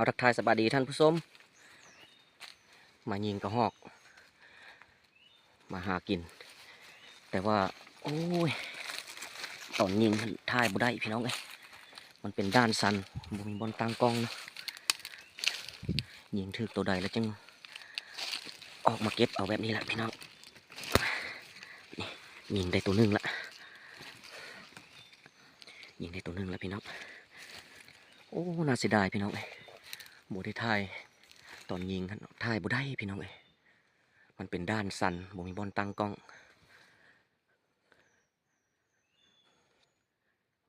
າ ທັກທາຍສະບາຍດີທ່ານຜູ້ຊົມ ມາຍິງກະຮອກ ມາຫາກິນ ແຕ່ວ່າ ໂອ້ຍ ຕອນຍິງຫັ້ນຖ່າຍບໍ່ໄດ້ພີ່ນ້ອງເອີຍ ມັນເປັນດ້ານຊັນ ບໍ່ມີບ່ອນຕັ້ງກ້ອງເນາະ ຍິງຖືກໂຕໃດແລ້ວຈຶ່ງອອກມາເກັບເອົາແບບນີ້ລະພີ່ນ້ອງ ນີ້ ຍິງໄດ້ໂຕໜຶ່ງລະ ຍິງໄດ້ໂຕໜຶ່ງລະພີ່ນ້ອງ ໂອ້ ໜ້າເສຍດາຍພີ່ນ້ອງເອີຍ ບໍ່ໄດ້ຖ່າຍ ຕອນຍິງຫັ້ນຖ່າຍບໍ່ໄດ້ພີ່ນ້ອງເອີຍ ມັນເປັນດ້ານຊັນ ບໍ່ມີບ່ອນຕັ້ງກ້ອງ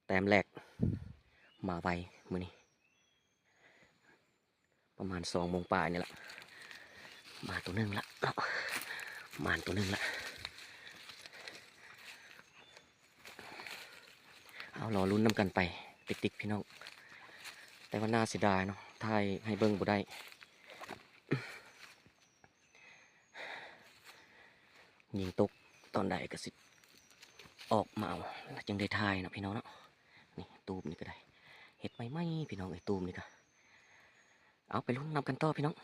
ແຕ້ມແລກ ມາໄວມື້ນີ້ ປະມານສອງໂມງປາຍນີ້ລະ ມາໂຕໜຶ່ງລະເນາະ ມາໂຕໜຶ່ງລະ ເອົາ ລໍລຸ້ນນຳກັນໄປຕິກໆ ພີ່ນ້ອງ ແຕ່ວ່າໜ້າເສຍດາຍເນາະ ຖ່າຍໃຫ້ເບິ່ງບໍ່ໄດ້ ຍິງຕົກຕອນໃດກະຊິອອກມາເອົາ ແລ້ວຈຶ່ງໄດ້ຖ່າຍເນາະພີ່ນ້ອງເນາະ ນີ້ຕູບນີ້ກະໄດ້ ເຮັດໃໝ່ໆ ພີ່ນ້ອງເອີຍ ຕູບນີ້ກະ ເອົາ ໄປລຸ້ນນຳກັນຕໍ່ພີ່ນ້ອງ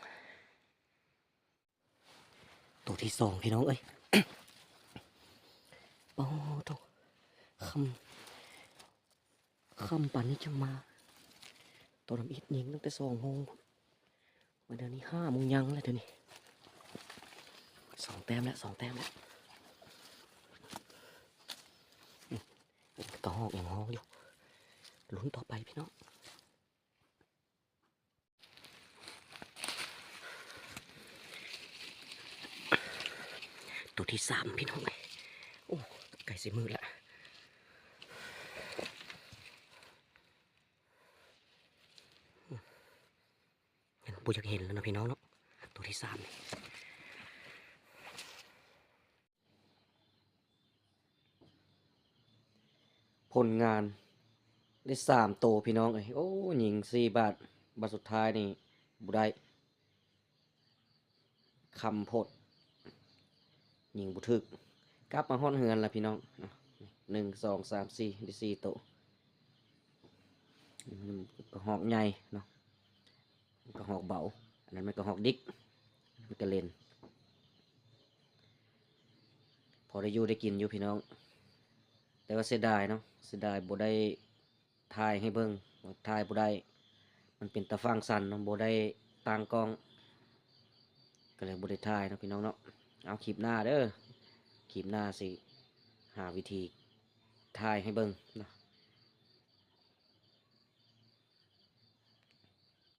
ໂຕທີສອງພີ່ນ້ອງເອີຍ ໂອ້ໂທ້ ຄ່ຳ ຄ່ຳປານນີ້ຈັ່ງມາ ຕອນທຳອິດຍິງຕັ້ງແຕ່ສອງໂມງພຸ້ນ ມາດຽວນີ້ຫ້າໂມງຍັງແລ້ວດຽວນີ້ ສອງແຕ້ມແລ້ວ ສອງແຕ້ມແລ້ວ ກະຮອກຍັງຮ້ອງຢູ່ ລຸ້ນຕໍ່ໄປພີ່ນ້ອງ ໂຕທີສາມພີ່ນ້ອງເອີຍ ໂອ້ ໃກ້ຊິມືດລະ ບໍ່ຢາກເຫັນແລ້ວເນາະພີ່ນ້ອງເນາະ ໂຕທີສາມນີ້ ຜົນງານໄດ້ສາມໂຕພີ່ນ້ອງເອີຍ ໂອ້ ຍິງສີ່ບາດ ບາດສຸດທ້າຍນີ້ບໍ່ໄດ້ ຄ່ຳໂພດ ຍິງບໍ່ຖືກ ກັບມາຮອດເຮືອນລະພີ່ນ້ອງ ໜຶ່ງ ສອງ ສາມ ສີ່ ໄດ້ສີ່ໂຕ ກະຮອກໃຫຍ່ເນາະ ກະຮອກເບົາ ອັນນັ້ນແມ່ນກະຮອກດິກ ອັນນັ້ນກະເລັນ ພໍໄດ້ຢູ່ໄດ້ກິນຢູ່ພີ່ນ້ອງ ແຕ່ວ່າເສຍດາຍເນາະ ເສຍດາຍບໍ່ໄດ້ ຖ່າຍໃຫ້ເບິ່ງ ວ່າຖ່າຍບໍ່ໄດ້ ມັນເປັນຕາຝັ່ງຊັນເນາະ ບໍ່ໄດ້ຕັ້ງກ້ອງ ກະເລີຍບໍ່ໄດ້ຖ່າຍເນາະພີ່ນ້ອງເນາະ ເອົາ ຄລິບໜ້າເດີ ຄລິບໜ້າຊິຫາວິທີຖ່າຍໃຫ້ເບິ່ງເນາະ